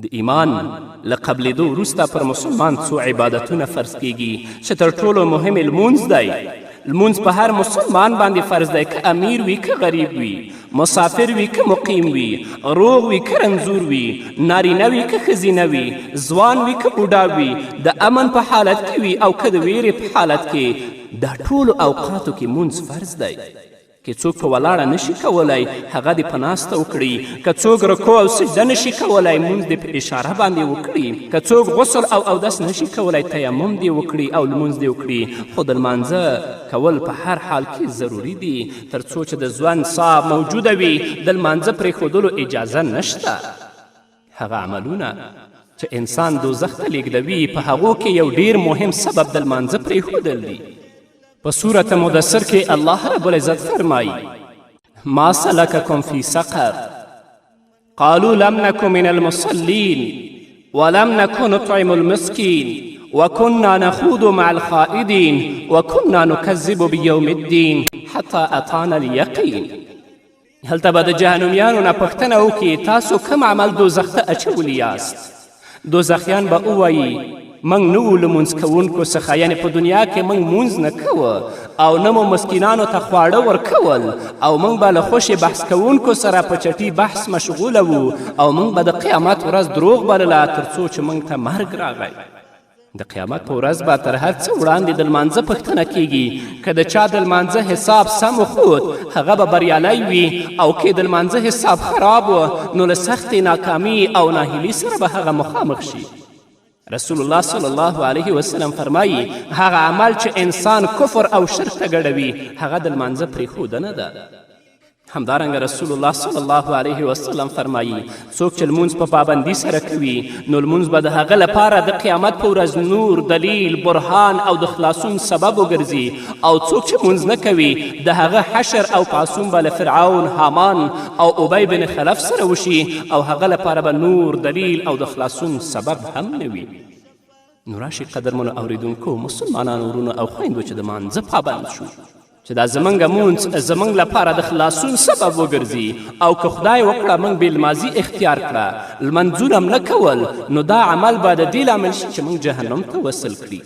د ایمان له قبلېدو وروسته پر مسلمان څو عبادتونه فرض کیږي چې تر ټولو مهم یې لمونځ دی. لمونځ په هر مسلمان باندې فرض دی، که امیر وي که غریب وي، مسافر وي که مقیم وي، روغ وي که رنځور وي، نارینه وي که ښځینه وي، ځوان وي که بوډا وي، د امن په حالت کې وي او که د ویرې په حالت کې، دا ټولو اوقاتو کې مونځ فرض دی. که څوک په ولاړه نشي کولی هغه دې په ناسته وکړي، که څوک رکوع او سجده نشي کولی مونځ دې په اشاره باندې وکړي، که څوک غسل او اودس نشي کولی تیمم دې وکړي او لمونځ دې وکړي. خو د لمانځه کول په هر حال کې ضروري دي، تر څو چې د ژوند ساه موجوده وي د لمانځه پرېښودلو اجازه نشته. هغه عملونه چې انسان دوزخ ته لیږدوي په هغو کې یو ډیر مهم سبب د لمانځه پرېښودل دي. په سورة مدثر کې الله رب العزت فرمایي: ما سلککم فی سقر قالوا لم نک من المصلین ولم نک نطعم المسکین وكنا نخوض مع الخائدين وكنا نكذب بيوم الدين حتى أتانا اليقين. هلته به د جهنمیانو نه پوښتنه وکړي: تاسو کوم عمل دوزخ ته اچولي یاست؟ دوزخیان به ووایي: موږ نه وو لمونځ کوونکو څخه، یعنې په دنیا کې موږ مونځ نه کوه او نه مو مسکینانو ته خواړه ورکول او موږ به له خوشې بحث کوونکو سره په چټي بحث مشغوله وو او موږ به د قیامت ورځ دروغ بلله تر څو چې موږ ته مرګ راغی. د قیامت په ورځ به تر هر څه وړاندې د لمانځه پوښتنه کیږي. که د چا د لمانځه حساب سم وخوت هغه به بریالی وي او که د لمانځه حساب خراب و نو له سختې ناکامي او ناهیلي سره به هغه مخامخ شي. رسول الله صلی الله علیه وسلم فرمایي: هغه عمل چې انسان کفر او شرک ته ګډوي هغه د لمانځه پرېښودنه ده. همدارنګه رسول الله صلی الله علیه وسلم فرمایي: څوک چې لمونځ په پابندي سره کوي نو لمونځ به د هغه لپاره د قیامت په ورځ نور، دلیل، برهان او د خلاصون سبب وګرځي او څوک چې لمونځ نه کوي د هغه حشر او پاڅون به له فرعون، هامان او ابی بن خلف سره وشي او هغه لپاره به نور، دلیل او د خلاصون سبب هم نه وي. نو راشئ قدرمنو اوریدونکو مسلمانانو ورونو او خویندو چې د مانځه پابند شو چې دا زمونږ مونځ زمونږ لپاره د خلاصون سبب وګرځي او که خدای وکړه موږ بې لمازي اختیار کړه، لمنځونه نه کول، نو دا عمل به د دې لامل شي چې موږ جهنم ته وصل کړي.